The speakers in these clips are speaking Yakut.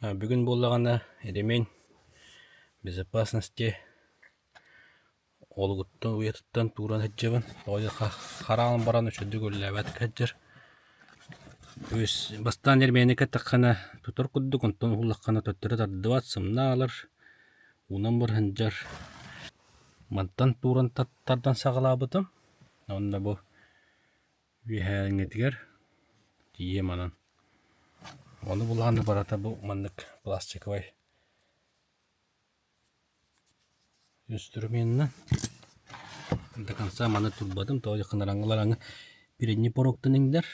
Бүгүн буоллаҕына ремень безопасности олугуттан уйатыттан тууран сылдьабын. Тоҕо диэтэххэ хараан баран үчүгэйдик үлэлээбэт сылдьар. Үс бастаан ремени кэттэххинэ тутар курдук, онтон уһуллаххына төттөрү тардыбат, сымнаалар, уунан барыһындьар. Мантан тууран тардан саҕалаабытым. Уонна бу Үөһээҥҥитигэр тиийэ манан. Ону булааны барыта бу маннык пластиковай инструменынан до конца маны турбатым, тоҕо диэххэ араҥалар передний порогтан иҥнэр,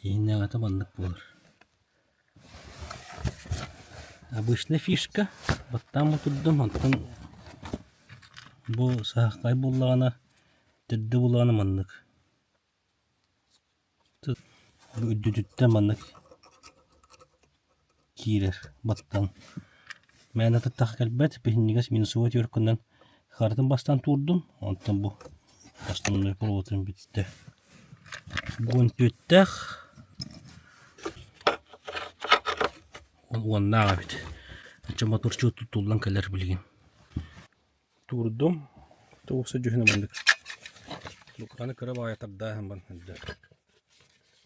иһинээҕитэ маннык буолар. Обычная фишка, баттаан турдум, онтон бу саахай буоллаҕына төрдө булаана маннык Үрдүтүттэн маннык киирэр баттан мээнэ таттахха кэлбэт биһинньигэс минусовой отвёртканан харытын бастаан туурдум онтон бу основной проводун бүттэ буон түөттээх уоннаах эбит оччо моторчу туттуллан кэлэр билигин Туурдум, тугуса дьүһүнэ маннык. Аны кыра баҕайы тардааһын бан сылдьар.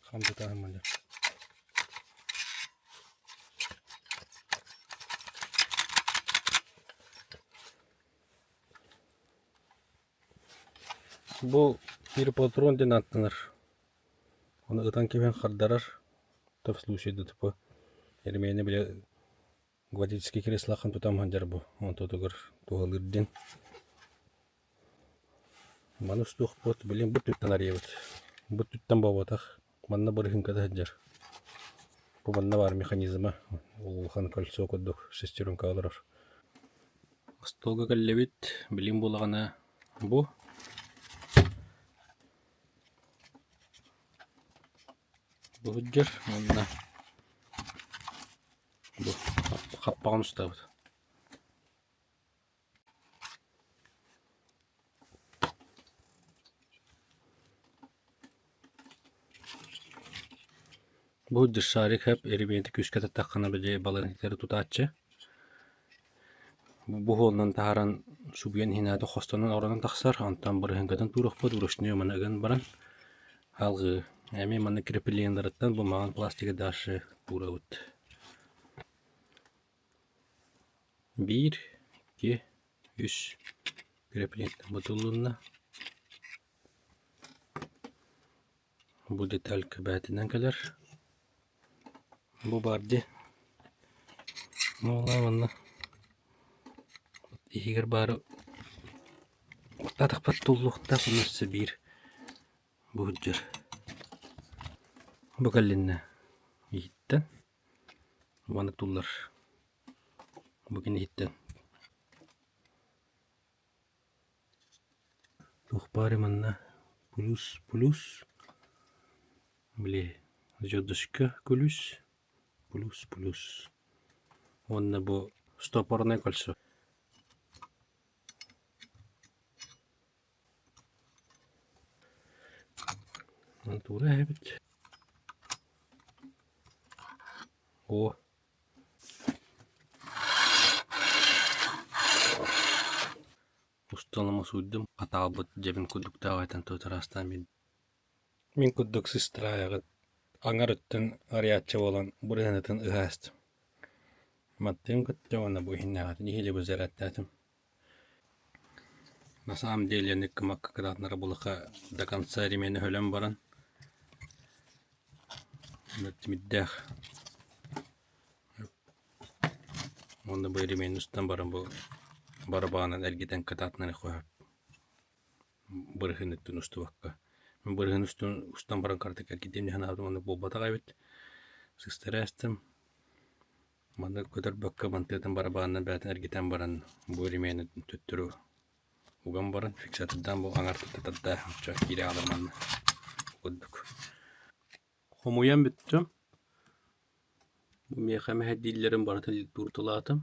Хамсатааһын маннык. Бу пиропатрон диэн ааттанар. Ону ытан кэбиһэн хардарар. То в случае ДТП. Ремени бile Водительскай креслааххын тутан сылдьар бу, онтутугар туһалыыр диэн. Маны устуохпут, билигин бу түттэн арыйабыт. Бу түттэн буолбатах, манна бырыһыҥката сылдьар. Бу манна баар механизма, улахан кольцо курдук шестеренка олорор. Остуолга кэллибит, билигин буоллаҕына бу бу сылдьар уонна Бу хаппаҕын устабыт. Бу дышшарик хэп эремиэнти күүскэ таттаххына били балыыһа тутааччы. Бу буһуонунан таһааран субуйан иһинээти хостонон оронон тахсар, онтон бырыһыҥкатын туруохпут вручную маны ыган баран алҕыы. Эмиэ маннык креплениеларыттан бу маҥан пластигы дальше уурабыт. Биир, икки, үс креплениеттэн бутуллунна. Бу деталька бээтинэн кэлэр. Бу баар дии. Ну манна иһигэр баары атахпар туллуохтаах онно өссө биир Бу сылдьар. Бу кэллиннэ иһиттэн уонна туллар бу кини иһиттэн туох баарый манна плюс плюс били звездочка күлүс плюс плюс уонна бу стопорное кольцо Тура эбит. О. Усталама сууйдум, хатаалбыт дьэбин курдуктаах этэн туотараастаан биэрдим. Мин курдук сыстраайаҕыт аҥар өттүн арыйааччы буолан бырыһыанытын ыһаастым. Маттыын кытта уонна бу иһиннээҕитин иһили бызараттаатым. На самом деле ыккымакка кытаатынара булаха до конца ремени өлөн баран тимирдээх уонна бу ремени устан баран бу барабаанын эргитэн кытаатынара хоһоп бырыһын өттүн устубакка мин бырыһын устун устан баран кыратык эргитиэм дии санаабытым оннук буолбатах эбит сыстара эстим Манна көтөрбөккө мантыатын барабаанынан бэйэтин эргитэн баран бу ремени төттөрү уган баран фиксатордаан бу аҥар тарда оччо киирэ хаалар манна курдук. Хомуйан бүттүм. Бу миэхэ мэһэйдииллэрин барытын туурталаатым.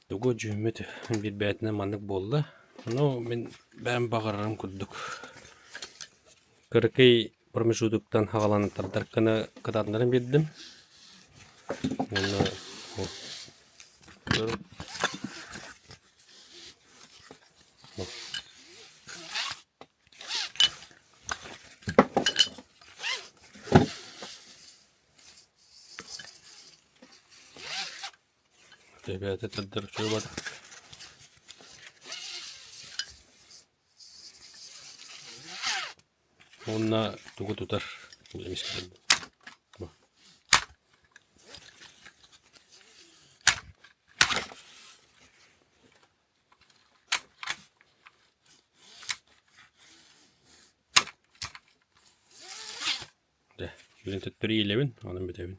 Тугу дьүһүммүт билбээтинэн маннык буолла. Ну, мин бэйэм баҕарарым курдук. Кыракый промежутоктан хаҕалан тардар гына кытаатыннаран биэрдим. Уонна Эбээтэ тардар үчүгэй буолла. Уонна тугу тутар эмискэ Дьэ, билин төттөрү иилэбин, онон бүтэбин.